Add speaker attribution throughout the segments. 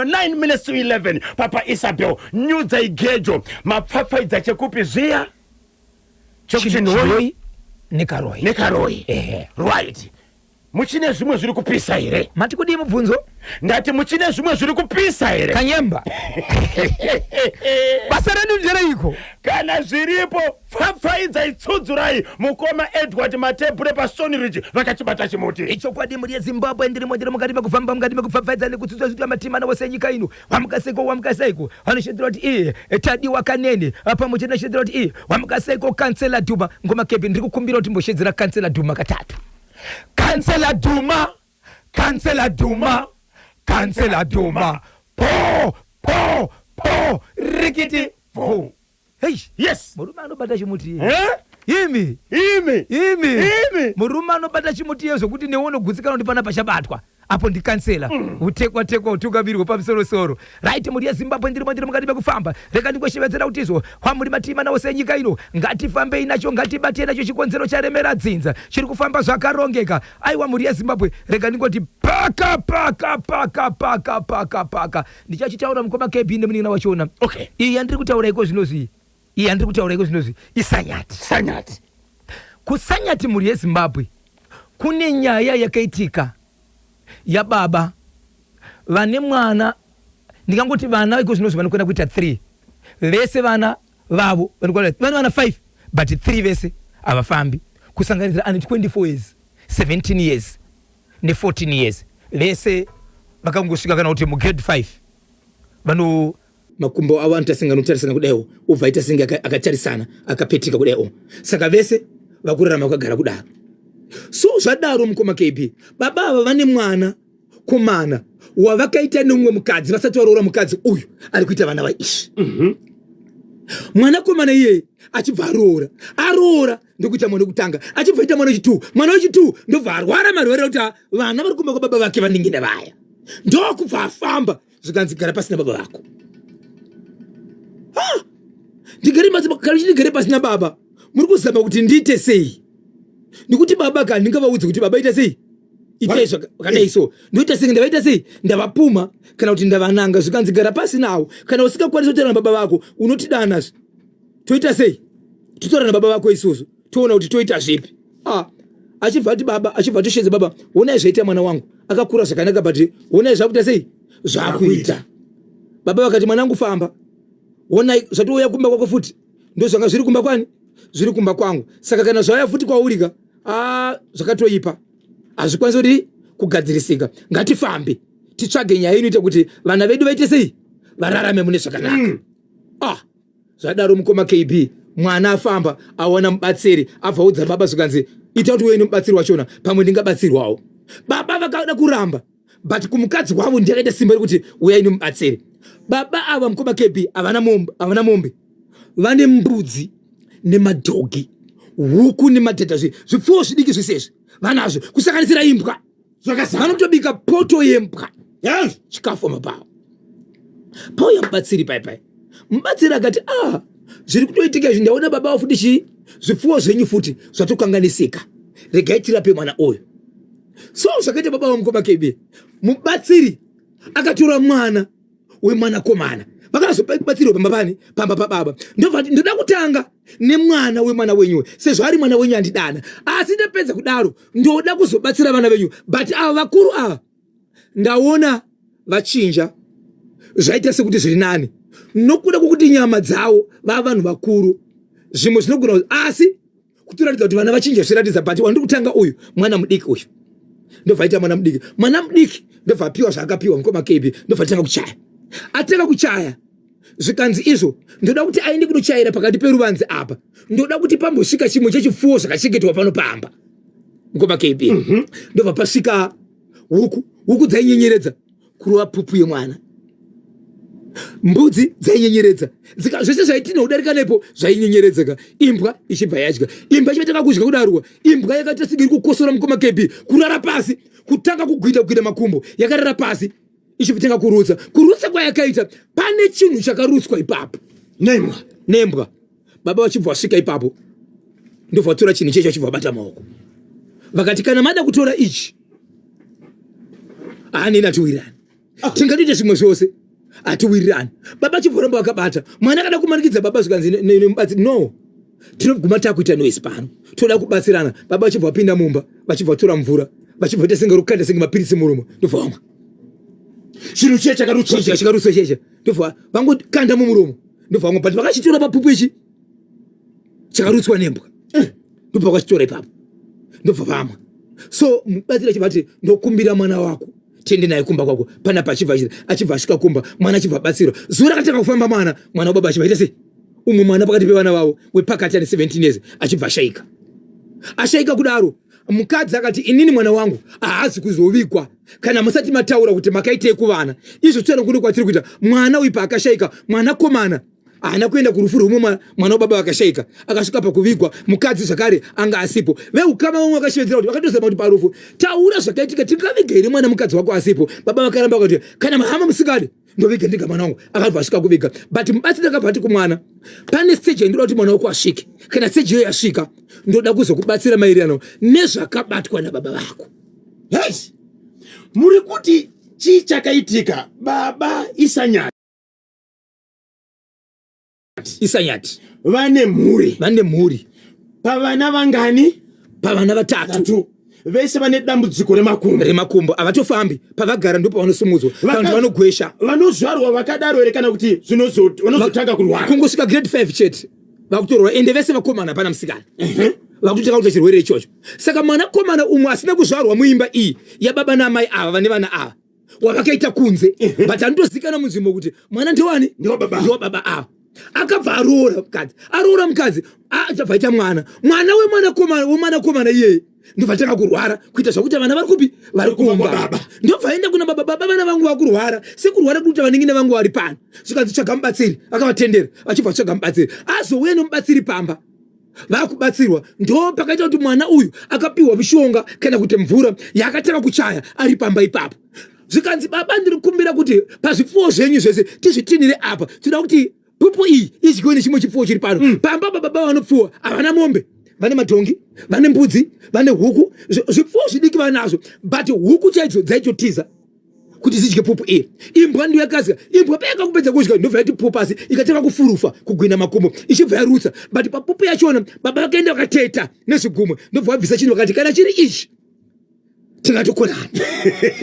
Speaker 1: 9 minutes to 11 Papa Isabel nyudzai gejo mapfapfaidza chekupi zviya chekuchinhoi
Speaker 2: nekaroi
Speaker 1: nekaroi
Speaker 2: Ehe.
Speaker 1: Right, muchine zvimwe zviri kupisa here?
Speaker 2: Mati kudii mubvunzo?
Speaker 1: Ndati muchine zvimwe zviri kupisa here?
Speaker 2: Kanyemba, basa redu ndereiko?
Speaker 1: Kana zviripo, pfapfaidzai, tsudzurai. Mukoma Edward Matebhure paStone Ridge vakachibata chimuti.
Speaker 2: Ichokwadi, mhuri yeZimbabwe, ndirimo, ndiri mukati mekufamba, mukati mekupfapfaidza nekutsudzura zvitwa matima wose enyika ino. Wamukaseiko, wamukaseiko, vanoshedzera kuti iye Tadiwa Kanene, pamwe chete nashedzera kuti iye wamukaseiko Kansela Duma. Ngoma Kebi, ndiri kukumbira kuti mboshedzera Kansela Duma katatu.
Speaker 1: Kansela Duma, Kansela Duma, Kansela Duma, po po po, rikiti po.
Speaker 2: Hei.
Speaker 1: Yes.
Speaker 2: Murume anobata chimuti.
Speaker 1: Eh?
Speaker 2: Imi.
Speaker 1: Imi.
Speaker 2: Imi.
Speaker 1: Imi.
Speaker 2: Murume anobata chimuti iye zvokuti newe unogutsikana kuti pana pachabatwa apo ndikansela utekwa tekwa utungamirwe pamusorosoro. Right, mhuri yeZimbabwe, ndirimo, ndiri mukati mekufamba. Rega ndingoshevedzera kuti izvo kwamuri matima nawo senyika ino, ngatifambei nacho, ngatibatei nacho chikonzero charemera dzinza chiri kufamba zvakarongeka. Aiwa, mhuri yeZimbabwe, rega ndingoti paka paka paka paka paka paka. Ndichachitaura, mukoma KB nemunin'ina wachona. Iyi yandiri kutaura iko zvinozvi, iyi yandiri kutaura iko zvinozvi isanyati.
Speaker 1: Sanyati.
Speaker 2: Kusanyati, mhuri yeZimbabwe, kune nyaya yakaitika yababa vane mwana. Ndingangoti vana iko zvinozvi vanokwana kuita 3 vese. Vana vavo vanokwana, vane vana 5, but 3 vese havafambi, kusanganisira ane 24 years, 17 years ne14 years. Vese vakangosvika kana kuti mugrade 5 vano makumbo avo anoita senge anotarisana kudaiwo, obva aita senge akatarisana, akapetika kudaiwo. Saka vese vakurarama vakagara kudaro. So zvadaro, mukoma KB, baba ava vane mwana komana wavakaita neumwe mukadzi vasati varoora mukadzi uyu ari kuita vana vaizvi. Mwanakomana iyeye achibva aroora, aroora ndokuita mwana wekutanga, achibva aita mwana wechi2. Mwana wechi2 ndobva arwara marwere ekuti vana vari kumba kwababa vake vaningina vaya, ndokubva afamba. Zvikanzi, "Gara pasina baba vako." Ah! Ndigare kana ndigare pasina baba, muri kuzama kuti ndiite sei? Nekuti baba ka ndingavaudze kuti baba ita sei, itai zvakadai? So ndoita sei? Ndavaita sei? Ndavapuma kana kuti ndavananga? Zvikanzi, "Gara pasi nawo. Kana usingakwanisi kutaura nababa vako, unotidanazve, toita sei, totaura nababa vako isusu, toona kuti toita zvipi." Ah, achibva ati baba, achibva atoshedza baba, "Onai zvaita mwana wangu, akakura zvakanaka, but onai zvakuita sei, zvakuita." Baba vakati, "Mwanangu, famba, onai zvatouya kumba kwako futi. Ndo zvanga zviri kumba kwani, zviri kumba kwangu. Saka kana zvauya futi kwaurika, ah, zvakatoipa, hazvikwanisi kuti kugadzirisika. Ngatifambe titsvage nyaya inoita kuti vana vedu vaite sei, vararame mune zvakanaka." Ah, zvadaro, mukoma KB, mwana afamba awana mubatsiri, abva udza baba. Zvikanzi, "Ita kuti uye nemubatsiri wachona, pamwe ndingabatsirwawo." Baba vakada kuramba, but kumukadzi wavo ndiakaita simba rekuti uyai nemubatsiri. Baba ava, mukoma KB, havana mombe, havana mombe, vane mbudzi nemadhogi, huku nemadhedha, zvipfuwo zvidiki zvese izvi vanazvo, kusanganisira imbwa. Vanotobika poto yembwa chikafu mapavo. Pauya mubatsiri pai pai, mubatsiri akati, "Ah, zviri kutoitika izvi, ndaona baba avo futi chii, zvipfuwo zvenyu futi zvatokanganisika. Regai tirape mwana uyu." So zvakaita baba vamukoma KB, mubatsiri akatora mwana wemwanakomana, vakazobatsirwa pamba pani, pamba pababa. Ndobva ati, "Ndoda kutanga nemwana wemwana wenyu, sezvo ari mwana wenyu andidana. Asi ndapedza kudaro, ndoda kuzobatsira vana venyu, but ava vakuru ava ndaona vachinja, zvaita sekuti zviri nani nokuda kwokuti nyama dzavo vava vanhu vakuru, zvimwe zvinogona, asi kutoratidza kuti vana vachinja zviratidza. But wandiri kutanga uyu mwana mudiki uyu." Ndobva aita mwana mudiki, mwana mudiki ndobva apiwa zvaakapiwa, mukoma KB. Ndobva atanga kuchaya. Atanga kuchaya, zvikanzi izvo, "Ndoda kuti aende kunochayira pakati peruvanze apa. Ndoda kuti pambosvika chimwe chechipfuwo zvakachengetwa pano pamba." Mukoma KB, ndobva pasvika huku. Huku dzainyenyeredza kurova pupu yemwana, mbudzi dzainyenyeredza, zvese zvaitina kudarika nepo zvainyenyeredzeka. Imbwa ichibva yadya. Imbwa ichibva kudya kudarwa, imbwa yakaita senge iri kukosora, mukoma KB, kurara pasi, kutanga kugwida gwida makumbo yakarara pasi, ichitanga kurutsa. Kurutsa kwayakaita, pane chinhu chakarutswa ipapo.
Speaker 1: Nembwa.
Speaker 2: Nembwa. Baba vachibva vasvika ipapo, ndobva vatora chinhu checho, vachibva vabata maoko, vakati, "Kana mada kutora ichi, hanini atiwirirani." Tingatoita zvimwe zvose, hatiwirirani. Baba chibva vakabata mwana, akada kumanikidza baba, zvikanzi nemubatsiri, "No, tinoguma takuita noise pano, toda kubatsirana." Baba vachibva vapinda mumba, vachibva vatora mvura, vachibva vaita senge rukanda, senge mapiritsi muromo, ndobva vamwa.
Speaker 1: Chinhu chiye chakarutswa.
Speaker 2: Chakarutswa cheche, ndobva vangokanda mumuromo, ndobva vamwa. But vakachitora papupu ichi chakarutswa nembwa, ndobva vakachitora ipapo, ndobva vamwa. So mubatsiri achibva ati, "Ndokumbira mwana wako, tiende naye kumba kwako panapa." Achibva asvika kumba, mwana achibva abatsirwa. Zuva rakatanga kufamba mwana, mwana wababa achibva aita sei? Umwe mwana pakati pevana vavo wepakati ane 17 years achibva ashayika. Ashayika kudaro, mukadzi akati, "Inini mwana wangu haazi kuzovigwa kana musati mataura kuti makaitei kuvana." Izvo tsvana kuno kwatiri kuita, mwana uyu paakashayika, mwanakomana haana kuenda kurufu rwumwe mwana wababa vakashayika. Akasvika pakuvigwa, mukadzi zvakare anga asipo. Veukama vamwe vakashevedzera kuti vakatozama kuti parufu, "Taura zvakaitika, tingaviga here mwana mukadzi wako asipo?" Baba vakaramba, vakati, "Kana mahama musingadi, ndoviga ndega mwana wangu." Akabva asvika kuviga, but mubatsiri akabva ati kumwana, "Pane stage yandoda kuti mwana wako asvike. Kana stage iyo yasvika, ndoda kuzokubatsira maererano nezvakabatwa nababa vako."
Speaker 1: Yes, muri kuti chii chakaitika? Baba Isanyati.
Speaker 2: Isanyati.
Speaker 1: Vane mhuri?
Speaker 2: Vane mhuri.
Speaker 1: Pavana vangani?
Speaker 2: Pavana vatatu.
Speaker 1: Tatu. Vese vane dambudziko remakumbo?
Speaker 2: Remakumbo, havatofambi. Pavagara ndo pavanosumudzwa, vanhu vanogwesha.
Speaker 1: Vanozvarwa vakadaro here, kana kuti vanozotanga kurwara?
Speaker 2: Kungosvika grade 5 chete vakutorwa. Ende vese vakomana, hapana musikana. Vakutotanga kuita chirwere ichocho. Saka mwanakomana umwe asina kuzvarwa muimba iyi yababa naamai ava vane vana ava, wavakaita kunze, but anotozikanwa munzvimbo kuti mwana ndewani?
Speaker 1: Ndewababa.
Speaker 2: Ndewababa ava. Akabva aroora mukadzi. Aroora mukadzi, achabva aita mwana. Mwana wemwanakomana, wemwanakomana iyeye ndobva tanga kurwara, kuita zvakuti vana vari kupi? Vari
Speaker 1: kumba
Speaker 2: kumba.
Speaker 1: Kwababa.
Speaker 2: Ndobva aenda kuna baba. "Baba, vana vangu vakurwara sekurwara kuita vanin'ina vangu vari pano." Zvikanzi, "Tsvaga mubatsiri." Akavatendera, vachibva tsvaga mubatsiri. Azouya nomubatsiri pamba, vakubatsirwa. Ndo pakaita kuti mwana uyu akapiwa mishonga, kana kuti mvura yaakatanga kuchaya ari pamba ipapo. Zvikanzi, "Baba, ndiri kukumbira kuti pazvipfuwo zvenyu zvese tizvitinire apa. Tinoda kuti pupu iyi idyiwe nechimwe chipfuwo chiri pano pamba." Baba vanopfuwa, havana mombe, vane madhongi, vane mbudzi, vane huku, zvipfuwo zvidiki vanazvo, but huku chaidzo dzaitotiza kuti zidye pupu iyi. Imbwa ndiyo yakazika. Imbwa payakakupedza kudya, ndobva yati pupu pasi, ikatanga kufurufa, kugwina makumbo, ichibva yarutsa. But papupu yachona, baba vakaenda vakateta nezvigumwe, ndobva vabvisa chinhu, vakati, "Kana chiri ichi, tingatokonana.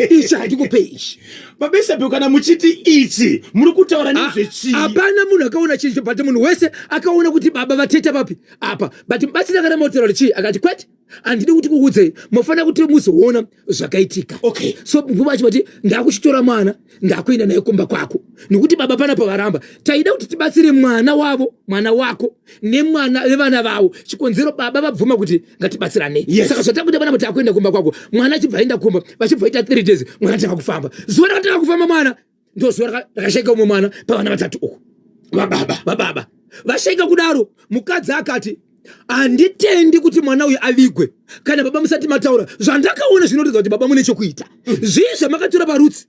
Speaker 2: Ichi hatikupei ichi."
Speaker 1: Baba Isabel, kana muchiti ichi, muri kutaura nezvechii?
Speaker 2: Hapana munhu akaona chinhu, but munhu wese akaona kuti baba vateta papi apa. But mubatsiri akaramba kutaura kuti chii. Akati, "Kwete, handidi kuti kuudzei, mofanira kuti muzoona zvakaitika." So nguva achivati, "Ndakuchitora mwana, ndakuenda naye kumba kwako, nekuti baba panapa varamba. Taida kuti tibatsire mwana wavo, mwana wako nemwana nevana vavo. Chikonzero baba vabvuma kuti ngatibatsiranei." Saka zvatakuita panapa, takuenda kumba kwako. Mwana achibva aenda kumba, vachibva ita 3 days, mwana atanga kufamba. Zuva rakatanga kufamba mwana ndo zuva rakashaika umwe mwana pavana vatatu uku.
Speaker 1: Vababa.
Speaker 2: Vababa vashaika kudaro, mukadzi akati, "Handitendi kuti mwana uyu avigwe kana baba musati mataura zvandakaona zvinoratidza kuti baba mune chokuita. Zvii zvamakatora parutsi,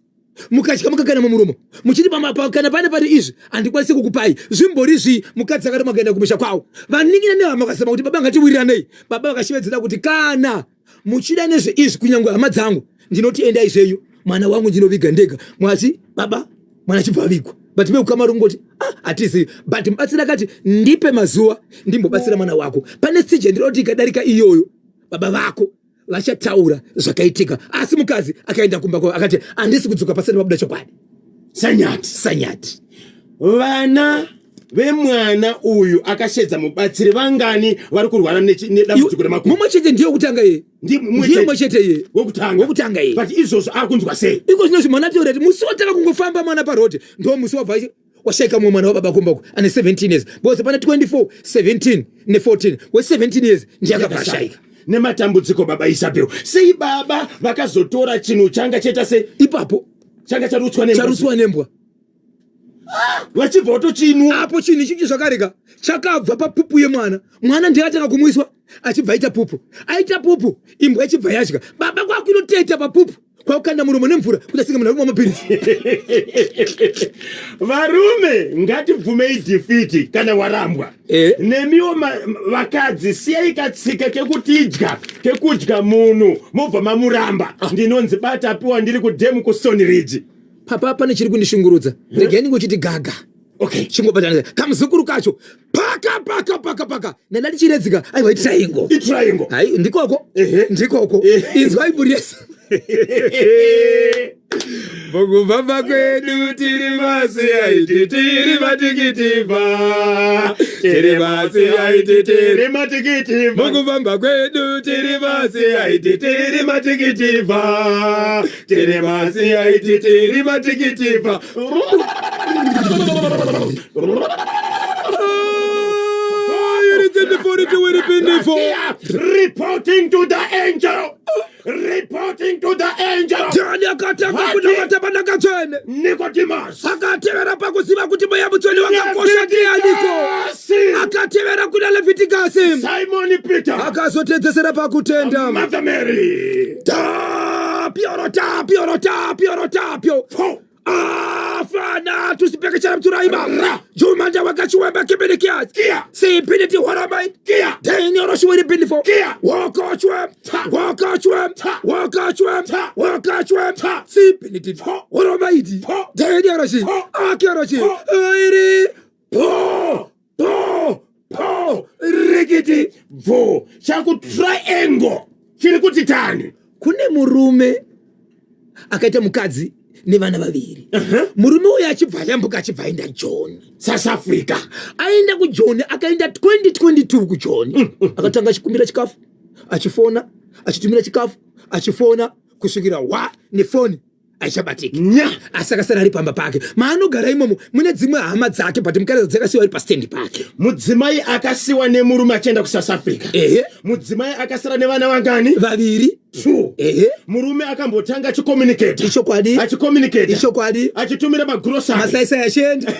Speaker 2: mukadya, mukakana mumuromo, muchiti kana pane pari izvi handikwanisi kukupai? Zvimbori zvii?" Mukadzi akati, makaenda kumusha kwavo, vanin'ina nehama vakasema kuti, "Baba, ngatiwiriranei." Baba vakashevedzera kuti, "Kana muchida nezveizvi, kunyange hama dzangu, ndinoti endai zvenyu. Mwana wangu ndinoviga ndega." Mwati baba mwana achibva avigwa, but veukama rungoti, "Ah, hatizivi." But mubatsiri akati, "Ndipe mazuva ndimbobatsira mwana wako. Pane stage yandinoda kuti ikadarika iyoyo, baba vako vachataura zvakaitika." Asi mukadzi akaenda kumba kwavo, akati, "Handisi kudzoka pasati pabuda chokwadi."
Speaker 1: Sanyati.
Speaker 2: Sanyati.
Speaker 1: Vana vemwana uyu akashedza mubatsiri vangani vari kurwara nedambudziko remakumbo?
Speaker 2: Mumwe chete, ndiye wekutanga iye.
Speaker 1: Mumwe
Speaker 2: Ndiye mumwe chete iye.
Speaker 1: Wekutanga.
Speaker 2: Wekutanga iye.
Speaker 1: But izvozvo akunzwa sei?
Speaker 2: Iko zvinozvi mwana ataura kuti musi watanga kungofamba mwana parodhi, ndo musi wabva washaika mumwe mwana wababa kumba uko ane 17 years, because pane 24, 17 ne14. We17 years ndiye akabva ashaika.
Speaker 1: Nematambudziko, baba Isabel. Sei baba vakazotora chinhu changa chaita se
Speaker 2: ipapo
Speaker 1: changa charutswa nembwa?
Speaker 2: Charutswa nembwa.
Speaker 1: Vachibva watochinwa.
Speaker 2: Apo chinhu ichichi zvakareka chakabva papupu yemwana. Mwana ndiye atanga kumwiswa, achibva aita pupu. Aita pupu, imbwa ichibva yadya. Baba kwakunoteta papupu, kwakukanda muromo nemvura, kuti asinge munhu arikumwa mapiritsi.
Speaker 1: Varume, ngatibvumei defeat kana warambwa. Nemiwo vakadzi, siyai katsika kekutidya, kekudya munhu mobva mamuramba. Ndinonzi Bata Apiwa, ndiri kudhemu kuStoneridge.
Speaker 2: Papa, pane chiri kundishungurudza, regai ndingochiti gaga.
Speaker 1: Okay.
Speaker 2: Chingobatanidza kamuzukuru kacho, paka paka paka paka, nanda ndichiredzika. Aiwa, itriangle.
Speaker 1: Itriangle.
Speaker 2: Hai, ndikoko. Ndikoko. Inzwai mburi yese. Mukufamba kwedu tiri masi aiti tiri matikitivha, tiri masi aiti tiri
Speaker 1: tiri matikitivha.
Speaker 2: Mukufamba kwedu tiri masi aiti tiri matikitivha, tiri masi aiti tiri matikitivha.
Speaker 1: Reporting to the angel, reporting to the angel.
Speaker 2: Jani akatanga kunamata pandakatsvene.
Speaker 1: Nicodemus.
Speaker 2: Akatevera pakuziva kuti Mweya Mutsvene wakakosha ndianiko.
Speaker 1: Leviticus.
Speaker 2: Akatevera kuna Leviticus.
Speaker 1: Simon Peter.
Speaker 2: Akazotedzesera pakutenda.
Speaker 1: Mother Mary.
Speaker 2: Tapio, tapio, tapio, tapio.
Speaker 1: Four.
Speaker 2: Afana tusipekechera mturaima jumanda wakachiwemba kibinikias.
Speaker 1: Kia.
Speaker 2: Sipiniti horamai.
Speaker 1: Kia.
Speaker 2: Denioroshiwiri bindifo.
Speaker 1: Kia.
Speaker 2: Wakochwe.
Speaker 1: Ta.
Speaker 2: Wakochwe.
Speaker 1: Ta.
Speaker 2: Wakochwe.
Speaker 1: Ta.
Speaker 2: Wakochwe.
Speaker 1: Ta.
Speaker 2: Sipiniti
Speaker 1: Fo.
Speaker 2: horomaiti.
Speaker 1: Fo.
Speaker 2: Denioroshi.
Speaker 1: Fo.
Speaker 2: Akioroshi.
Speaker 1: Fo.
Speaker 2: Iri.
Speaker 1: Po.
Speaker 2: Po.
Speaker 1: Po.
Speaker 2: Rikiti.
Speaker 1: Bvo chakutriangle chiri kuti tani.
Speaker 2: Kune murume akaita mukadzi nevana vaviri. Murume uyu achibva ayambuka, achibva aenda Joni.
Speaker 1: South Africa.
Speaker 2: Aenda kuJoni, akaenda 2022 kuJoni. Akatanga achikumbira chikafu, achifona, achitumira chikafu, achifona, kusvikira wa nefoni aichabatiki.
Speaker 1: Nya.
Speaker 2: Asi akasara ari pamba pake maanogara imomo, mune dzimwe hama dzake, but mukadzi dzakasiwa ari pastendi pake.
Speaker 1: Mudzimai akasiwa nemurume achienda kuSouth Africa.
Speaker 2: Ehe.
Speaker 1: Mudzimai akasara nevana vangani?
Speaker 2: Vaviri.
Speaker 1: Two.
Speaker 2: Ehe.
Speaker 1: Murume akambotanga achicommunicate.
Speaker 2: Ichokwadi.
Speaker 1: Achicommunicate.
Speaker 2: Ichokwadi.
Speaker 1: Achitumira magrocery.
Speaker 2: Masaisai achienda.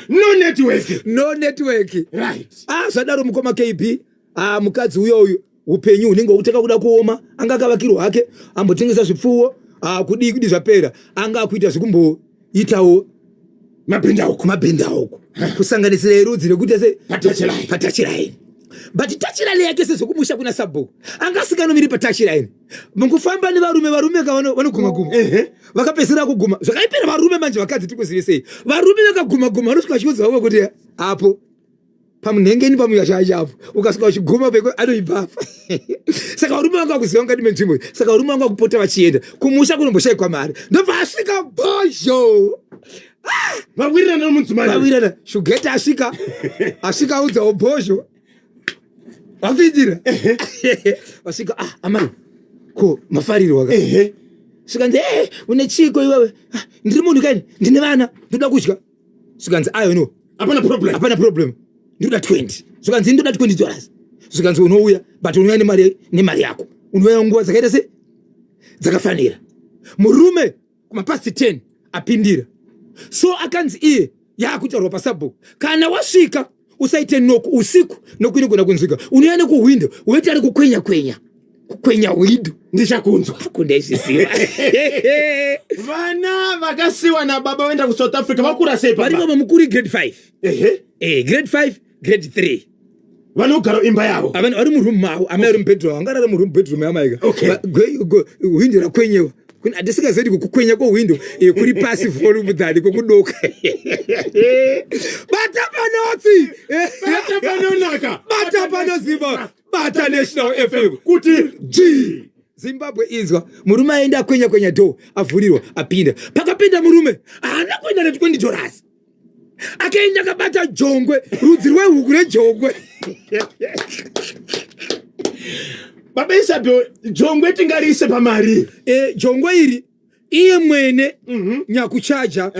Speaker 1: No network.
Speaker 2: No network.
Speaker 1: Right.
Speaker 2: Ah, zvadaro, mukoma KB, ah, mukadzi uyo uyu, upenyu hunenge hwakutanga kuda kuoma. Anga akavakirwa hake, ambotengesa zvipfuwo, ah, kudii kudii, zvapera. Anga akuita zvekumboitawo
Speaker 1: mabhindauko.
Speaker 2: Mabhindauko, kusanganisira erudzi rekuita se
Speaker 1: Patouchline.
Speaker 2: Patouchline, but touchline yake sezvekumusha kuna sabhuku, anga asikanomiri patouchline. Mukufamba nevarume, varume ka vanoguma guma. Vakapedzisira kuguma zvakaipera varume. Manje vakadzi tikuzivisei, varume vakaguma guma, vanosvika vachiudza vamwe kuti apo pamunhengeni pamuyashachapo, ukasvika uchiguma peko anoibva apa. Saka varume vanga kuziva mukati menzvimbo iyi. Saka varume vanga kupota vachienda kumusha kunomboshaikwa mari. Ndobva asvika bhozho.
Speaker 1: Vawirirana nomudzimai.
Speaker 2: Vawirirana. Shugeta asvika, asvika, audzawo bhozho, vapindira, vasvika. "Ah, amai, ko mafariro waka?" Svikanzi, "E, une chiko iwewe?" "Ah, ndiri munhu kaini, ndine vana, ndoda kudya." Svikanzi, "Ayo, no."
Speaker 1: Hapana problem.
Speaker 2: Hapana problem, ndinoda 20. Zvikanzi, "Ndoda $20." Zvikanzi, "Unouya, but unouya nemari yako, unouya nguva dzakaita se dzakafanira." Murume kumapast 10 apindira. So akanzi iye yaakutaurwa pasabhuku, kana wasvika usaite knock usiku, noku inogona kunzwika. Unouya nekuhwindo, woita ari kukwenya kwenya, kukwenya hwindo.
Speaker 1: Ndichakunzwa.
Speaker 2: Kundaizviziva.
Speaker 1: Vana vakasiwa nababa vaenda kuSouth Africa vakura sei,
Speaker 2: vari
Speaker 1: baba?
Speaker 2: Vamwe mukuru grade 5. Grade 5, grade 3.
Speaker 1: Vanogara imba yavo.
Speaker 2: Vari muroom mavo, amai vari mubedroom, vangarara muroom, bedroom yamaika. Hwindo rakwenyewa. Hatisingazivi kuti kukwenya kwohwindo kuri pasi volume than kwekudoka. Bata panotsi.
Speaker 1: Bata panonaka.
Speaker 2: Bata panoziva, bata National FM.
Speaker 1: Kuti
Speaker 2: G Zimbabwe inzwa. Murume aenda, akwenya kwenya door, avhurirwa, apinda. Pakapinda murume, haana kuenda ne$20. Akaenda akabata jongwe, rudzi rwehuku rejongwe.
Speaker 1: Baba Isabel, jongwe tingariise pamari?
Speaker 2: Jongwe iri, iye mwene nyakuchaja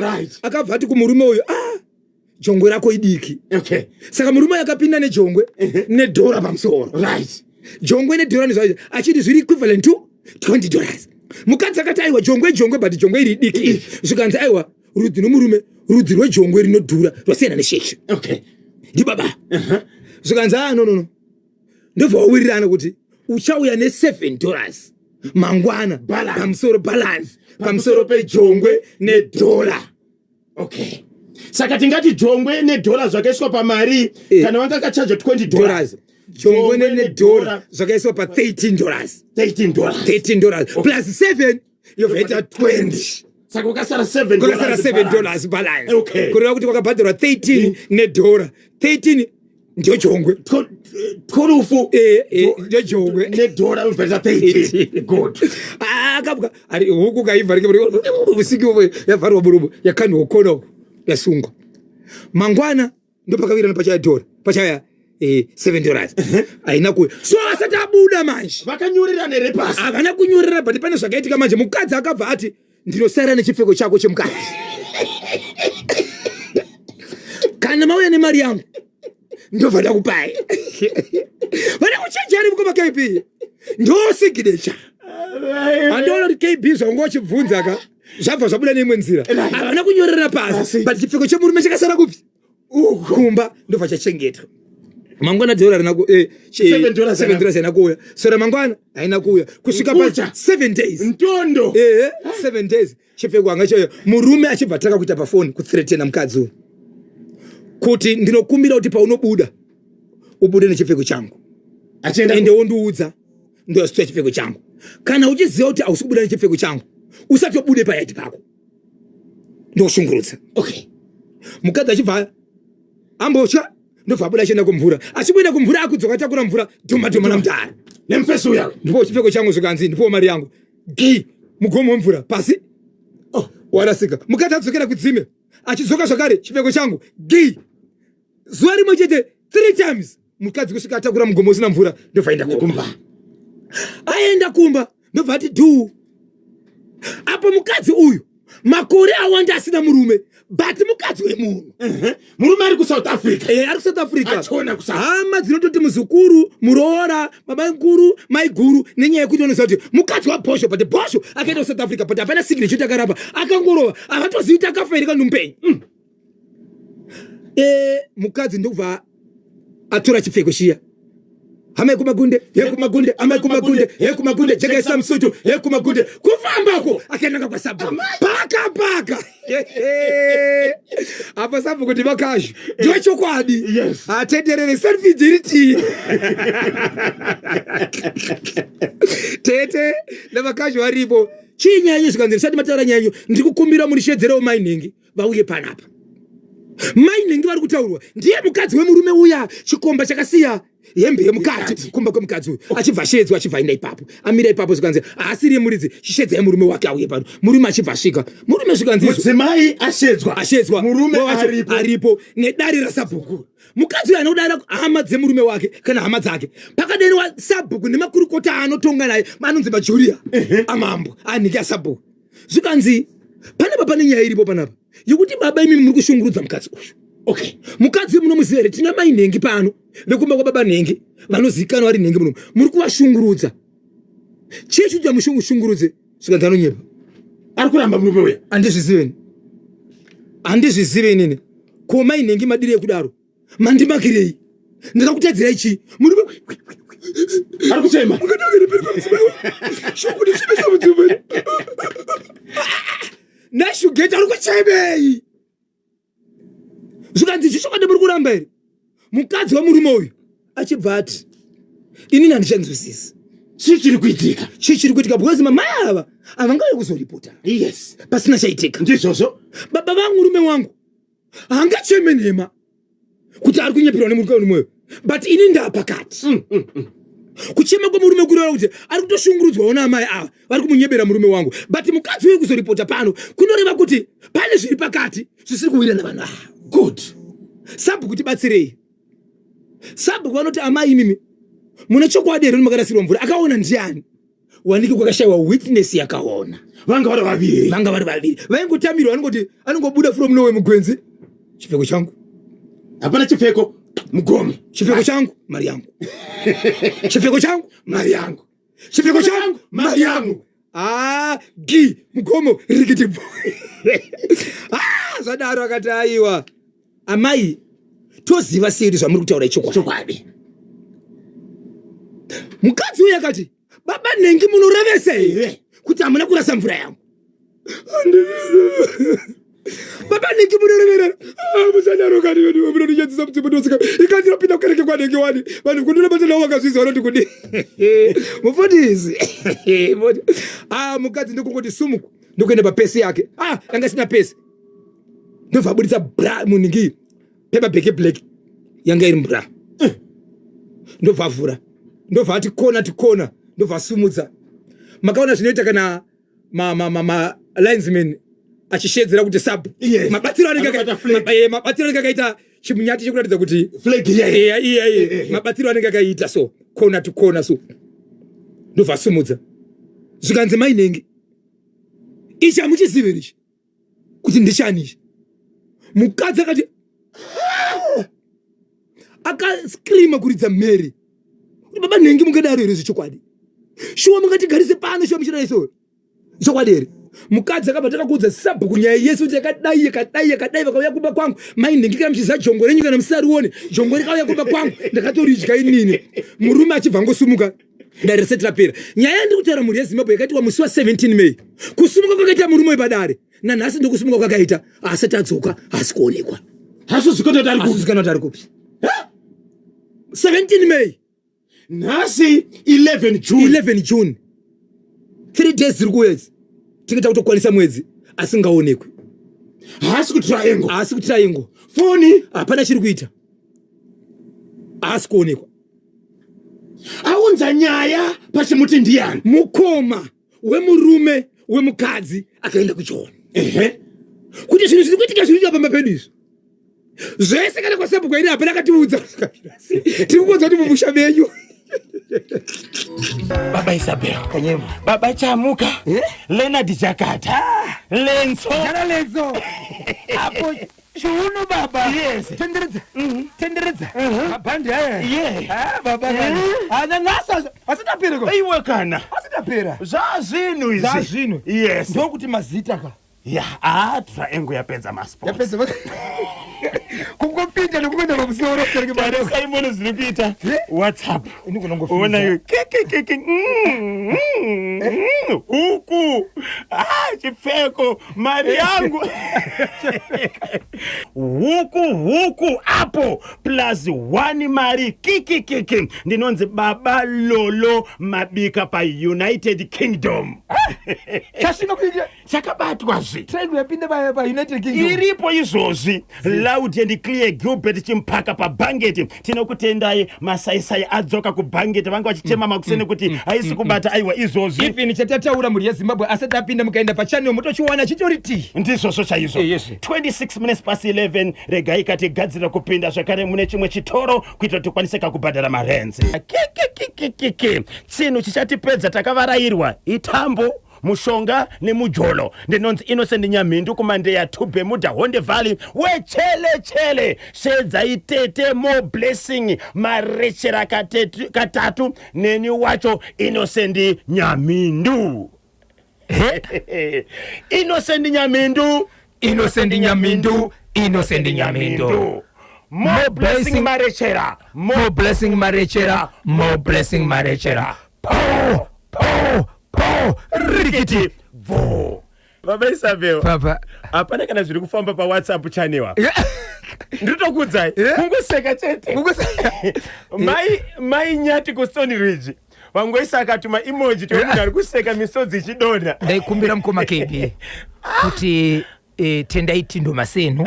Speaker 2: akabva ati kumurume uyu, "Ah, jongwe rako idiki." Saka murume uyu akapinda nejongwe nedhora pamusoro. Jongwe nedhora nezvacho, achiti zviri equivalent to $20. Mukadzi akati, "Aiwa, jongwe jongwe, but jongwe iri idiki iri." Zvikanzi, "Aiwa, rudzi nomurume, rudzi rwejongwe rinodhura, rwasiyana nesheshe." Ndibaba. Zvikanzi, "Ah, no, no, no." Ndobva wawirirana kuti uchauya ne$7 mangwana.
Speaker 1: Balance.
Speaker 2: Pamusoro, balance pamusoro pejongwe nedhora.
Speaker 1: Okay, saka tingati jongwe nedhora zvakaiswa pamari? Kana vanga kachaja $20,
Speaker 2: dollars, jongwe nedhora zvakaiswa pa$13.
Speaker 1: $13.
Speaker 2: $13 plus 7. yobva yaita 20.
Speaker 1: Saka kwakasara 7.
Speaker 2: Kwakasara 7 dollars balance.
Speaker 1: Okay.
Speaker 2: Kureva kuti kwakabhadharwa 13 nedhora 13 ndiyo jongwe.
Speaker 1: 12.
Speaker 2: Ndiyo jongwe.
Speaker 1: Nedhora yobva yaita 13. Good.
Speaker 2: Ah, akabwa ari huku kaibva rike usiku yavharwa muromo, yakandwa kona uko, yasungwa. Mangwana ndopakavirana pachaya dhora, pachaya $7 haina kuuya. So asati abuda manje,
Speaker 1: Vakanyorerana here pasi?
Speaker 2: Havana kunyorera, but pane zvakaitika manje. Mukadzi akabva ati, "Ndinosara nechipfeko chako chemukadzi. Kana mauya nemari yangu, ndobva ndakupai." Vana kuchenjani mukoma KB, ndo signature. Handiona kuti KB zvaunga uchibvunza ka, zvabva zvabuda neimwe nzira. Havana kunyorera pasi,
Speaker 1: Pasi.
Speaker 2: but chipfeko chemurume chakasara kupi? Kumba. Ndobva chachengetwa. Mangwana dhora rina
Speaker 1: $7.
Speaker 2: $7 haina kuuya. Sora mangwana haina kuuya kusvika pa
Speaker 1: Nkucha.
Speaker 2: 7 days.
Speaker 1: Ntondo.
Speaker 2: Ehe, 7 days chipfeko anga chauya. Murume achibva tanga kuita pafoni kuthreatena mukadzi uyu kuti, "Ndinokumbira kuti paunobuda ubude nechipfeko changu."
Speaker 1: Achienda.
Speaker 2: "Ende wondiudza ndoyasitoya chipfeko changu. Kana uchiziva kuti hausi kubuda nechipfeko changu, usatobude payard pako, ndokushungurudza." Mukadzi achibva ambotya, ndobva abuda achienda kumvura. Achibuda kumvura, akudzoka atakura mvura, dhuma dhuma namudhara.
Speaker 1: Nemufesi uya.
Speaker 2: "Ndipo chipfeko changu." Zvikanzi, "Ndipowo mari yangu." Gi mugomo wemvura pasi.
Speaker 1: Oh.
Speaker 2: Warasika. Mukadzi adzokera kudzime, achidzoka zvakare, "Chipfeko changu." Gi zuva rimwe chete, three times. Mukadzi kusvika atakura mugomo usina mvura, ndobva aenda kumba.
Speaker 1: Kumba.
Speaker 2: Aenda kumba, ndobva ati dhuu. Apo mukadzi uyu makore awanda asina murume, but mukadzi wemunhu.
Speaker 1: Murume ari kuSouth Africa.
Speaker 2: Ari kuSouth Africa.
Speaker 1: Achiona kuSouth.
Speaker 2: Hama dzinototi muzukuru, muroora, baba mukuru, mai guru, nenyaya yekuti vanoziva kuti mukadzi wabhosho, but bhosho akaenda kuSouth Africa, but hapana signature akarapa, akangorova, havatozivi kuti akafa here kana mupenyu. Mukadzi ndokubva atora chipfeko chiya. Hama yekumagunde, yekumagunde, hama yekumagunde, yekumagunde, jekaisa musutu yekumagunde. Kufambako akaendanga kwasabhuku, paka paka apa sabhuku kuti vakazvo ndechokwadi. Atenderere selfie tete navakazvo varipo. Chii nyaya yenyu? Zvikanzi, "Ndisati mataura nyaya yenyu, ndiri kukumbira mundishedzerewo mai nhingi vauye panapa." Mai nhingi vari kutaurwa ndiye mukadzi wemurume uya, chikomba chakasiya hembe yemukati kumba kwemukadzi uyu. Achibva ashedzwa, achibva aenda ipapo, amira ipapo. Zvikanzi, "Haasiri yemuridzi, chishedzai murume wake auye pano." Murume achibva asvika. Murume zvikanzi
Speaker 1: Mudzimai ashedzwa.
Speaker 2: Ashedzwa.
Speaker 1: Murume
Speaker 2: Wacho
Speaker 1: aripo.
Speaker 2: Aripo nedare rasabhuku. Mukadzi uyu anodara hama dzemurume wake kana hama dzake. Pakadeniwa sabhuku nemakurukota aanotonga naye, anonzi majuria amambo anhiki asabhuku. Zvikanzi, "Panapa pane nyaya iripo panapa yekuti baba imimi muri kushungurudza mukadzi uyu." "Mukadzi uyu munomuziva here? Tina mai nhengi pano, vekumba kwababa nhengi, vanozivikanwa vari nhengi munomu. Muri kuvashungurudza. Chii chikuita mushungurudze?" Zvikanzi, "Anonyepa."
Speaker 1: Ari kuramba murume uya.
Speaker 2: "Handizvizive, handizvizive inini. Ko mai nhengi madiri ekudaro? Mandimakirei? Ndakakutadzirai chii?" Murume
Speaker 1: Ari kuchema.
Speaker 2: Shokundisvibisa mudzimai nashugeti. Ari kuchemei? Zvikanzi, "Chichokwadi muri kuramba here?" Mukadzi wemurume uyu achibva ati, "Inini handichanzwisisi."
Speaker 1: Chii chiri kuitika?
Speaker 2: Chii chiri kuitika? Because mamai ava havangauye kuzoripota pasina chaitika.
Speaker 1: Ndizvozvo.
Speaker 2: Baba vangu, murume wangu hangacheme nhema kuti ari kunyeperwa nemurume wemurume, but ini ndapakati. Kuchema kwemurume kureva kuti ari kutoshungurudzwawo naamai ava vari kumunyebera murume wangu, but mukadzi uyu kuzoripota pano kunoreva kuti pane zviri pakati zvisiri kuwirirana vanhu ava. Sabhuku, tibatsirei. Sabhuku vanoti, "Amai imimi mune chokwadi here makarasirwa mvura? Akaona ndiani?" Wanike kwakashayiwa witness yakaona.
Speaker 1: Vanga vari vaviri.
Speaker 2: Vanga vari vaviri, vaingotamirwa. Anongoti anongobuda from nowhere mugwenzi, "Chipfeko changu."
Speaker 1: Hapana chipfeko, mugomo.
Speaker 2: "Chipfeko changu, mari yangu. Chipfeko changu, mari yangu. Chipfeko changu, mari yangu." Ah, gi mugomo rikiti. Ah, zvadaro akati, "Aiwa amai, toziva sei kuti zvamuri kutaura ichokwadi?"
Speaker 1: Chokwadi.
Speaker 2: Mukadzi uyu akati, "Baba nhengi, munorevesa here kuti hamuna kurasa mvura yangu? Baba nhengi, munoreverera. Ah, musadaro kani, munondishandisa." ndakapinza mudzimu ndosika ikanzi inopinda kukereke kwanenge wani vanhu kundinobata navo vakazviziva vanoti kudi mufundisi. Ah, mukadzi ndokungoti sumuku, ndokuenda papesi yake. Ah, yanga isina pesi, ndobva abuditsa bra muningi paper bag black yanga iri mbra, ndobva avhura, ndobva ati kona tikona, ndobva asumudza. Makaona zvinoita kana ma, ma, ma, ma linesman achishedzera kuti sub? Mabatsiro anenge mabatsiro anenge akaita chimunyati chekuratidza kuti
Speaker 1: flag iya
Speaker 2: iya iya, mabatsiro anenge akaita so, kona to kona so, ndobva asumudza. Zvikanzi, "Mainenge, ichi hamuchizivi here ichi kuti ndichani ichi?" Mukadzi akati, akascreama kuridza mhere kuti, "Baba nhengi, mungadaro here zvechokwadi? Shuwa mungatigarise pano? Shuwa muchidai so chokwadi here?" Mukadzi akabva, "Takakuudza sabhuku nyaya yese kuti yakadai, yakadai, yakadai. Vakauya kumba kwangu mai nhengi. Kana muchiziva jongo renyu, kana musarione jongo rikauya kumba kwangu, ndakatoridya inini." Murume achibva angosumuka, dare risati rapera. Nyaya yandiri kutaura, mhuri yeZimbabwe, yakaitwa musi wa17 May. Kusumuka kwakaita murume wepadare nanhasi ndokusumuka kwakaita, asati adzoka, haasi kuonekwa.
Speaker 1: Hasuzikanwa
Speaker 2: kuti ari kupi. 17 May.
Speaker 1: Nhasi 11 June.
Speaker 2: 11 June, 3 days dziri kuuya idzi tinge takutokwanisa mwedzi asingaonekwi.
Speaker 1: Haasi kuTriangle.
Speaker 2: Haasi kuTriangle.
Speaker 1: Foni?
Speaker 2: Hapana chiri kuita, haasi kuonekwa.
Speaker 1: Aunza nyaya pachimuti ndiani?
Speaker 2: Mukoma wemurume wemukadzi akaenda kuJoni kuti zvinhu zviri kuitika, zviri kuitika pamba pedu izvi zvese, kana kwasabhuku ini hapana akatiudza. Tiri kukodza kuti mumusha menyu.
Speaker 1: Baba Isabel.
Speaker 2: Kanyema.
Speaker 1: Baba Chamuka. Leonard Jakata. Lenso.
Speaker 2: Jana Lenso apo chiuno baba. Tenderedza, tenderedza mabhandi aya. Ah, baba kana ana nasa asitapera ko.
Speaker 1: Iwe kana.
Speaker 2: Asitapera.
Speaker 1: Zvazvinhu izvi.
Speaker 2: Zvazvinhu. Ndokuti mazita ka.
Speaker 1: Ya, ah, Triangle yapedza masports.
Speaker 2: Yapedza kungopinda nekuenda pamusoro.
Speaker 1: Tarisa imono zviri kuita WhatsApp.
Speaker 2: Ini kunongofisa.
Speaker 1: Ona kekekeke, huku, ah, chipfeko, mari yangu, huku, huku apo plus one mari kikikiki. Ndinonzi Baba Lolo Mabika paUnited Kingdom.
Speaker 2: Chasvika kuita.
Speaker 1: Chakabatwazve.
Speaker 2: Triangle yapinda paUnited Kingdom.
Speaker 1: Iripo izvozvi, loud and clear. Gilbert Chimpaka paBhangeti, tinokutendai. Masaisai adzoka kuBhangeti, vanga vachichema makuseni kuti haisi kubata. Aiwa, izvozvi.
Speaker 2: Even chatataura, mhuri yeZimbabwe, asati apinda, mukaenda pachannel mutochiwana chitori ti.
Speaker 1: Ndizvozvo chaizvo.
Speaker 2: Yes.
Speaker 1: 26 minutes past 11. Regai katigadzirira kupinda zvakare mune chimwe chitoro kuitira kuti tikwanise kakubhadhara marenzi. Kikikikikiki, chinhu chichatipedza takavarayirwa itambo, mushonga nemujolo. Ndinonzi Innocent Nyamhindu kuMandeya Tube Mudahonde Valley wechele chele. Shedzai tete More Blessing Marechera katatu neni wacho Innocent Nyamhindu, Innocent Nyamhindu.
Speaker 2: Innocent Nyamindu, Innocent Nyamindu.
Speaker 1: More Blessing Marechera.
Speaker 2: More Blessing Marechera, More Blessing Marechera. Po po po, rikiti.
Speaker 1: Bvo, Baba Isabel.
Speaker 2: Papa.
Speaker 1: Hapana kana zviri kufamba paWhatsApp channel apa. Ndinotokudzai. Kungoseka chete. Mai mai Nyati kuStone Ridge vangoisa akatuma emoji tomunhu ari kuseka misodzi ichidonha.
Speaker 2: Ndaikumbira mukoma KB kuti Tendai Tindo Masenu,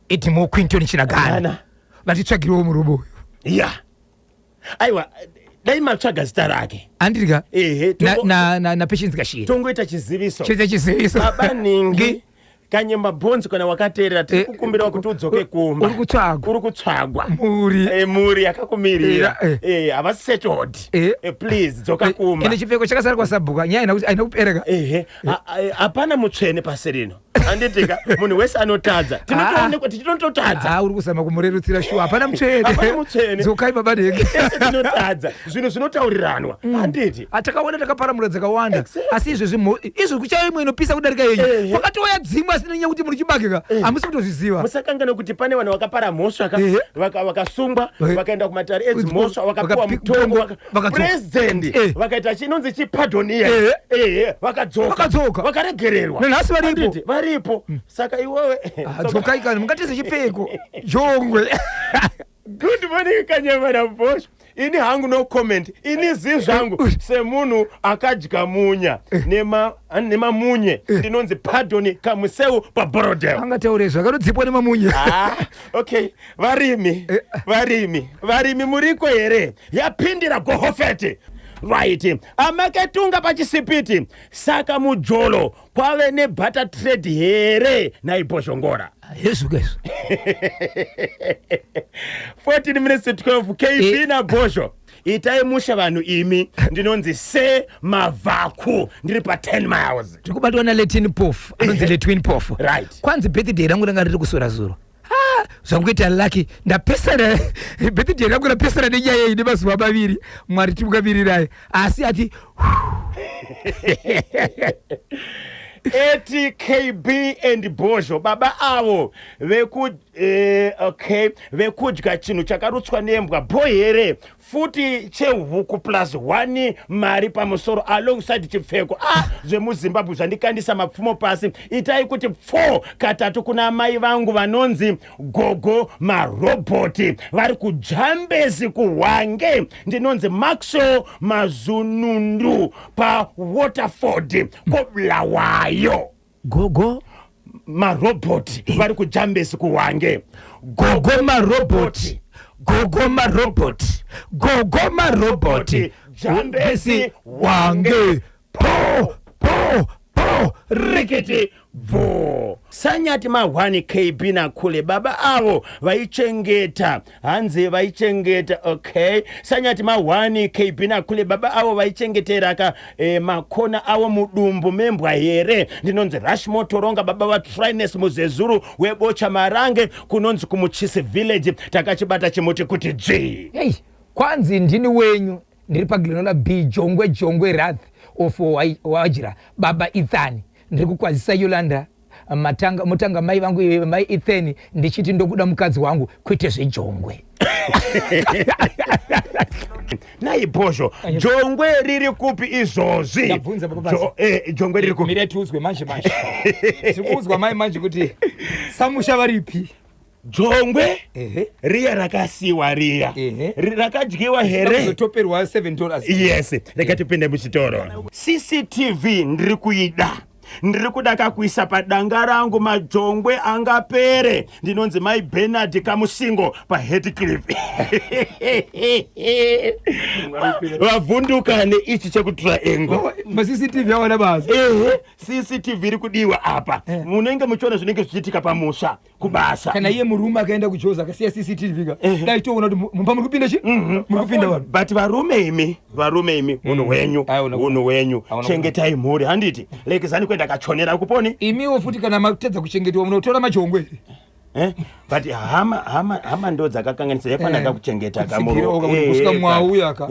Speaker 2: Edimo Quinton Chinagana
Speaker 1: Gana.
Speaker 2: vatitsvagirewo murume uyu.
Speaker 1: Ya, aiwa, dai matsvaga zita rake.
Speaker 2: Andirika.
Speaker 1: Ehe.
Speaker 2: Na Patience Kashiri.
Speaker 1: Tongoita chiziviso.
Speaker 2: Choita chiziviso.
Speaker 1: Baba Ningi Kanyemba Bhonzi, kana wakateerera, tiri kukumbirawo kuti udzoke kumba.
Speaker 2: Uri kutsvagwa.
Speaker 1: Uri kutsvagwa.
Speaker 2: Mhuri.
Speaker 1: Mhuri yakakumirira. Havasi settled. Please dzoka kumba.
Speaker 2: Ende chipfeko chakasara kwasabhuka, nyaya haina kupereka.
Speaker 1: Ehe, hapana mutsvene pasi rino, handitika? Munhu wese anotadza, tinotoonekwa tichinototadza.
Speaker 2: Ah, uri kuzama kumurerutsira shuwa. Hapana mutsvene.
Speaker 1: Hapana mutsvene.
Speaker 2: Dzokai, baba Ndenge.
Speaker 1: Tese tinotadza, zvinhu zvinotauriranwa, handiti?
Speaker 2: Takaona takaparamura dzakawanda. Asi izvezvi izvo kuchauya imwe inopisa kudarika yenyu. Kwakatouya dzimwe, asi nenyaya kuti muri chibage ka, hamusi kutozviziva.
Speaker 1: Musakanganwa kuti pane vanhu vakapara mhosva ka, vakasungwa, vakaenda kumatare edzimhosva, vakapiwa mutongo,
Speaker 2: vakadzoka.
Speaker 1: President vakaita chinonzi chipardon iya. Ehe, vakadzoka.
Speaker 2: Vakadzoka.
Speaker 1: Vakaregererwa.
Speaker 2: Nanhasi varipo.
Speaker 1: Handiti? Varipo. Iripo. Saka iwewe
Speaker 2: Ah, dzokai kani, mungatize chipfeko jongwe.
Speaker 1: Good morning, Kanyama naBhosvo. Ini hangu no comment. Ini zii zvangu semunhu akadya munya nemamunye. Ndinonzi Pardon Kamuseu paBorodale.
Speaker 2: Angataure zvakanodzipwa nemamunye.
Speaker 1: Ah, okay, varimi, varimi, varimi, muriko here? Yapindira gohofeti. Right, amaketunga pachisipiti. Saka mujolo kwave nebarter trade here naibhozhongora?
Speaker 2: Hezvo izvo.
Speaker 1: 14 minutes to 12. KB naBhozho, itai musha vanhu imi. Ndinonzi Se Mavhaku, ndiri pa10 miles.
Speaker 2: Tiri kubatwa naLetin Pof, anonzi Letwin Pof. Kwanzi birthday rangu ranga riri kusora zuro. Ah, zvangoita lucky ndapesana, birthday rangu rapesana nenyaya iyi nemazuva 2. Mwari timukamirirai, asi ati
Speaker 1: Atkb and Bhozho, baba avo veku okay, vekudya chinhu chakarutswa nembwa bho here? Futi chehuku plus 1 mari pamusoro alongside chipfeko. Ah, zvemuZimbabwe zvandikandisa mapfumo pasi. Itai kuti pfo katatu kuna mai vangu vanonzi Gogo Marobhoti, vari kuJambezi kuHwange. Ndinonzi Maxwell Mazunundu paWaterford koBulawayo.
Speaker 2: Gogo
Speaker 1: Marobhoti vari kuJambezi kuHwange.
Speaker 2: Gogo Marobhoti, Gogo Marobhoti, Gogo Marobhoti.
Speaker 1: Jambesi.
Speaker 2: Wange, po po po.
Speaker 1: Rikiti bvo. Sanyati ma1 KB nakule, baba avo vaichengeta, hanzi vaichengeta. Okay, sanyati ma1 KB nakule, baba avo vaichengeteraka makona avo mudumbu membwa here? Ndinonzi Rushmore Toronga, baba vaTrines Muzezuru webocha Marange, kunonzi kuMuchisi village. Takachibata chimuti kuti g.
Speaker 2: Ei, kwanzi ndini wenyu, ndiri paGlenola B, Jongwe, Jongwe Rath of Wajira, baba Ethan. Ndiri kukwazisa Yolanda Matanga, mutanga mai vangu ive mai Ethan, ndichiti ndokuda mukadzi wangu kwete zvejongwe.
Speaker 1: Naibhozho, jongwe riri kupi izvozvi?
Speaker 2: Ndabvunza baba Basi.
Speaker 1: Jongwe riri kupi?
Speaker 2: Mire tiudzwe manje manje, tiri kuudzwa mai manje kuti samusha varipi.
Speaker 1: Jongwe riya rakasiwa riya rakadyiwa here?
Speaker 2: Kuzotoperwa $7.
Speaker 1: Yes, rega tipinde muchitoro. CCTV ndiri kuida, ndiri kuda kakuisa padanga rangu, majongwe angapere. Ndinonzi mai Bernard Kamusingo paHatcliffe. Vavhunduka neichi chekutriangle.
Speaker 2: MaCCTV awana basa.
Speaker 1: Ehe, CCTV iri kudiwa apa. Munenge muchiona zvinenge zvichiitika pamusha, kubasa.
Speaker 2: Kana iye murume akaenda kujoza akasiya CCTV ka, dai toona kuti mumba muri kupinda chi, muri kupinda vanhu.
Speaker 1: But varume imi, varume imi, unhu hwenyu,
Speaker 2: Aiona.
Speaker 1: Unhu hwenyu.
Speaker 2: Aona.
Speaker 1: Chengetai mhuri, handiti? Lekezani kuenda kachonera kuponi.
Speaker 2: Imiwo futi kana matedza kuchengetwa munotora majongwe here?
Speaker 1: Eh? But hama ndo dzakakanganisa, yafanira kuchengeta.
Speaker 2: Kutsigirawo kakuti kusvika mwauya ka,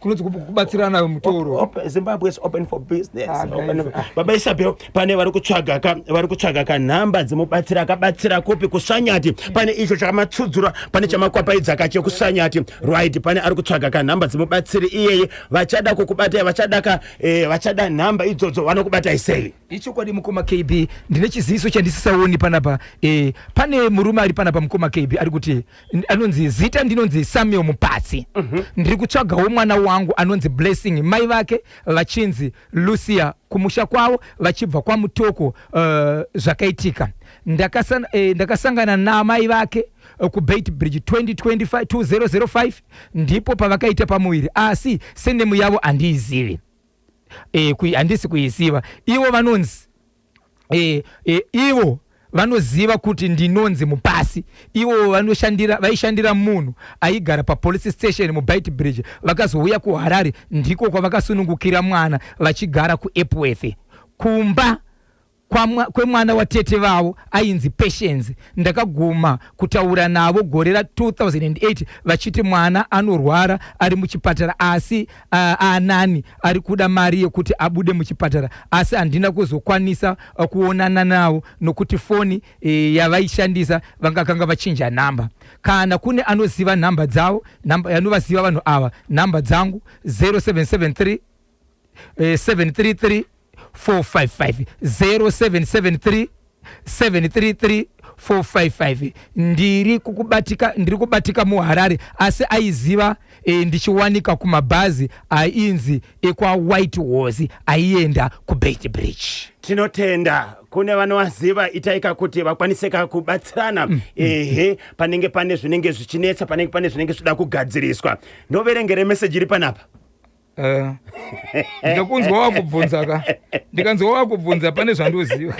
Speaker 2: kunonzi kubatsirana mutoro.
Speaker 1: Zimbabwe is open for business.
Speaker 2: Ah, guys.
Speaker 1: Baba Isabel, pane vari kutsvaga ka, vari kutsvaga kanhamba dzimubatsira, akabatsira kupi kusanyati? Pane icho chakamatsudzura, pane chamakwapaidzaka chekusanyati, right? Pane ari kutsvaga kanhamba dzimubatsiri iyeye, vachada kukubatai, vachada ka vachada nhamba idzodzo, vanokubatai sei?
Speaker 2: Ichokwadi mukoma KB, ndine chiziviso chandisisaoni panapa. Pane murume ari panapa, mukoma KB, ari kuti anonzi zita ndinonzi Samuel Mupatsi. Ndiri kutsvagawo mwana wangu anonzi Blessing, mai vake vachinzi Lucia, kumusha kwavo vachibva kwaMutoko. Zvakaitika ndakasangana namai vake kuBeitbridge 2025 2005, ndipo pavakaita pamuviri, asi surname yavo handiizivi, handisi kuiziva. Ivo vanonzi ivo vanoziva kuti ndinonzi Mupasi. Ivo vanoshandira, vaishandira munhu aigara papolice station muBeitbridge. Vakazouya kuHarare, ndiko kwavakasunungukira mwana, vachigara kuEpworth kumba kwemwana watete vavo ainzi Patience. Ndakaguma kutaura navo gore ra2008 vachiti mwana anorwara, ari muchipatara, asi anani ari kuda mari yekuti abude muchipatara, asi handina kuzokwanisa kuonana navo nokuti foni yavaishandisa vangakanga vachinja nhamba. Kana kune anoziva nhamba dzavo, namba anovaziva vanhu ava, nhamba dzangu 0773 733 455, 0773 733 455. Ndiri kukubatika, ndiri kubatika muHarare, asi aiziva ndichiwanika kumabhazi ainzi ekwaWhite Horse aienda kuBeitbridge.
Speaker 1: Tinotenda kune vanovaziva. Itaika kuti vakwaniseka kubatsirana. Ehe, panenge pane zvinenge zvichinetsa, panenge pane zvinenge zvida kugadziriswa. Ndoverengere meseji iri panapa.
Speaker 2: Ndikakunzwa wakubvunza ka, ndikanzwa wakubvunza, pane zvandoziva.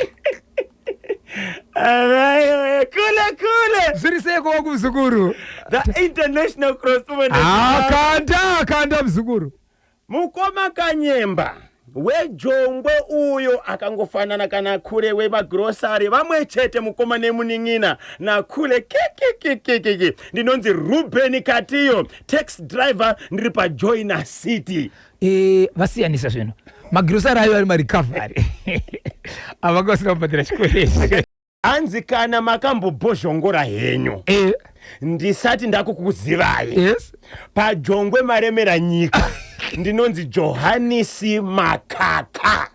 Speaker 1: Alright, kule kule.
Speaker 2: Zviri seiko wakumuzukuru?
Speaker 1: The international correspondent.
Speaker 2: Akanda, akanda, muzukuru.
Speaker 1: Mukoma Kanyemba wejongwe uyo akangofanana kana kure wemagrosari, vamwe chete mukoma nemunin'ina nakule. Kikikikikiki, ndinonzi Ruben Katiyo, taxi driver, ndiri paJoina City.
Speaker 2: Vasiyanisa zvinhu. Magirosari ayo ari marecovery, avanga vasina kubhadhira chikwereti.
Speaker 1: Hanzi kana makambobhozhongora henyu, ndisati ndakukuzivai, pajongwe maremera nyika. Ndinonzi Johanisi Makaka,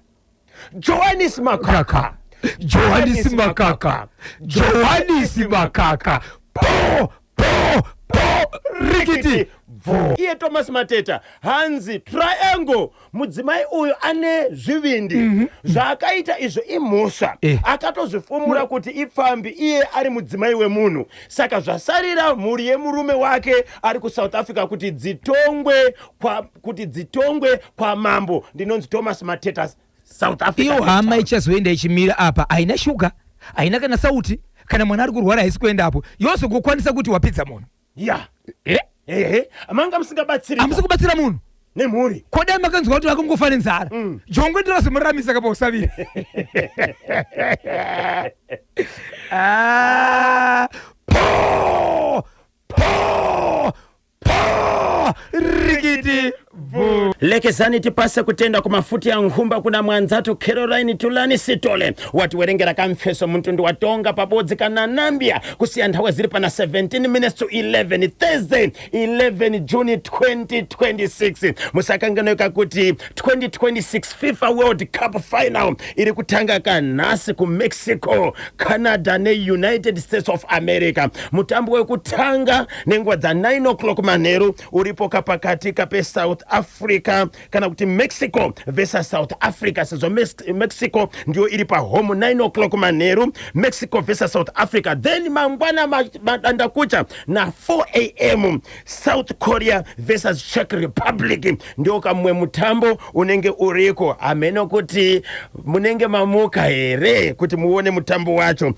Speaker 1: Johanisi Makaka.
Speaker 2: Johanisi Makaka, Johanisi Makaka, po po po, rikiti.
Speaker 1: Bvo. Iye Thomas Mateta hanzi triangle, mudzimai uyu ane zvivindi. Zvaakaita izvo imhosva. Akatozvifumura kuti ipfambi iye ari mudzimai wemunhu, saka zvasarira mhuri yemurume wake ari kuSouth Africa kuti dzitongwe kwamambo. Ndinonzi Thomas Mateta, South Africa.
Speaker 2: Iyo hama ichazoenda ichimira apa, haina shuga, haina kana sauti. Kana mwana ari kurwara, haisi kuendapo. Yozogokwanisa kuti wapidza munhu.
Speaker 1: Ehe, manga musingabatsiri.
Speaker 2: Hamusi kubatsira munhu.
Speaker 1: Nemhuri.
Speaker 2: Kodai makanzwa kuti vakangofa nenzara, jongwe ndirazomuramisa kapa usaviri. Ah, po po po, rikiti bvu.
Speaker 1: Lekezani tipase kutenda kumafuti ya nkhumba kuna mwanzatu Caroline Tulani Sitole, watiwerengera kamfeso mtundu watonga pabodzi kana Nambia, kusiya nthawi zili pana 17 minutes to 11, Thursday 11 June 2026. Musakanganweka kuti 2026 FIFA World Cup final iri kutanga kanhasi kuMexico, Canada neUnited States of America. Mutambo wekutanga nenguva dza9 o'clock manheru uripo kapakati kapeSouth Africa, kana kuti Mexico versus South Africa, sezvo Mexico ndiyo iri pahome. 9 o'clock manheru, Mexico versus South Africa. Then mangwana madandakucha na4 am, South Korea versus Czech Republic, ndio kamwe mutambo unenge uriko. Hameno kuti munenge mamuka here kuti muone mutambo wacho.